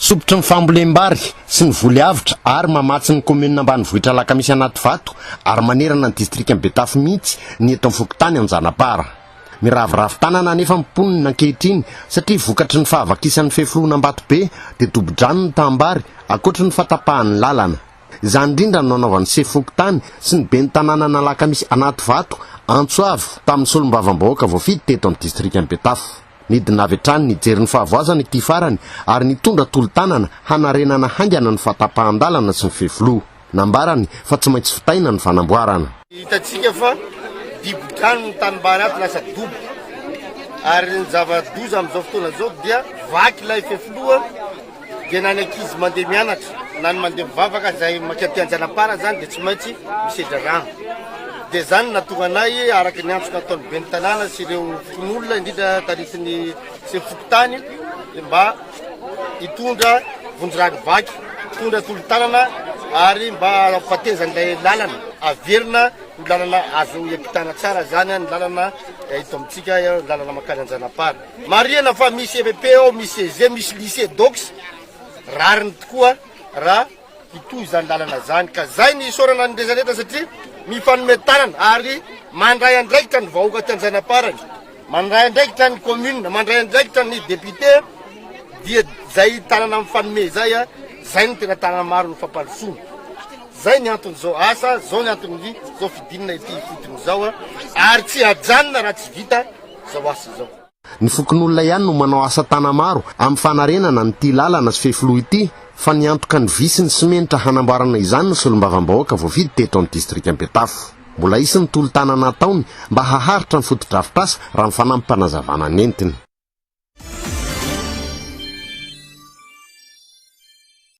Sompitry ny fambolem-bary sy ny voly avotra ary mamatsy ny kaominina ambanivohitra Alakamisy Anativato ary manerana ny distrikan'i Betafo mihitsy ny eto amin'ny fokontany Anjanapara. Miraviravy tanana anefa ny mponina ankehitriny satria vokatry ny fahavakisan'ny fefilohan'Ambatobe dia dobo-drano ny taham-bary ankoatry ny fahatapahan'ny lalana. Izany indrindra no nanaovan'ny sefo fokontany sy ny ben'ny tanànan'Alakamisy Anativato antso avo tamin'ny solombavambahoaka voafidy teto amin'ny distrikan'i Betafo. Nidina avy hatrany nijery ny fahavoazana ity farany ary nitondra tolo-tanana hanarenana haingana ny fahatapahan-dalana sy ny fefiloha. Nambarany fa tsy maintsy vitaina ny fanamboarana. Hitantsika fa dibo-drano ny tanimbary ato, lasa dobo. Ary ny zava-doza amin'izao fotoana izao dia vaky ilay fefiloha. Dia na ny ankizy mandeha mianatra na ny mandeha mivavaka izay mankaty Anjanapara zany dia tsy maintsy misedra rano. Dia zany no nahatonga anay araka ny antso nataon'ny ben'ny tanàna sy ireo fokonolona indrindra taritin'ny sefo fokontany mba hitondra vonjy rano vaky, hitondra tolo-tanana ary mba hampatezan'ilay lalana averina ho lalana azo hiampitana tsara zany ny lalana eto amintsika, lalana mankany Anjanapara. Marihana fa misy EPP ao, misy CEG, misy lycée dox, rariny tokoa raha hitohy izany lalana izany ka zay ny isaorana ny rehetra satria mifanome tanana ary mandray andraikitra ny vahoaka aty Anjanaparany, mandray andraikitra ny commune, mandray andraikitra ny député dia zay tanana mifanome zay a, zay no tena tanana maro ny fampandrosoana. Zay ny anton'izao asa, zao ny anton'ny zao fidinana ety ifotony izao a, ary tsy hajanona raha tsy vita izao asa izao. Ny fokonolona ihany no manao asa tana-maro amin'ny fanarenana an'ity lalana sy fefiloha ity fa niantoka ny vy sy ny simenitra hanamboarana izany ny solombavambahoaka voafidy teto amin'ny distrikan'i Betafo. Mbola hisy ny tolo-tanana hataony mba haharitra ny fotodrafitrasa raha ny fanampim-panazavana nentiny.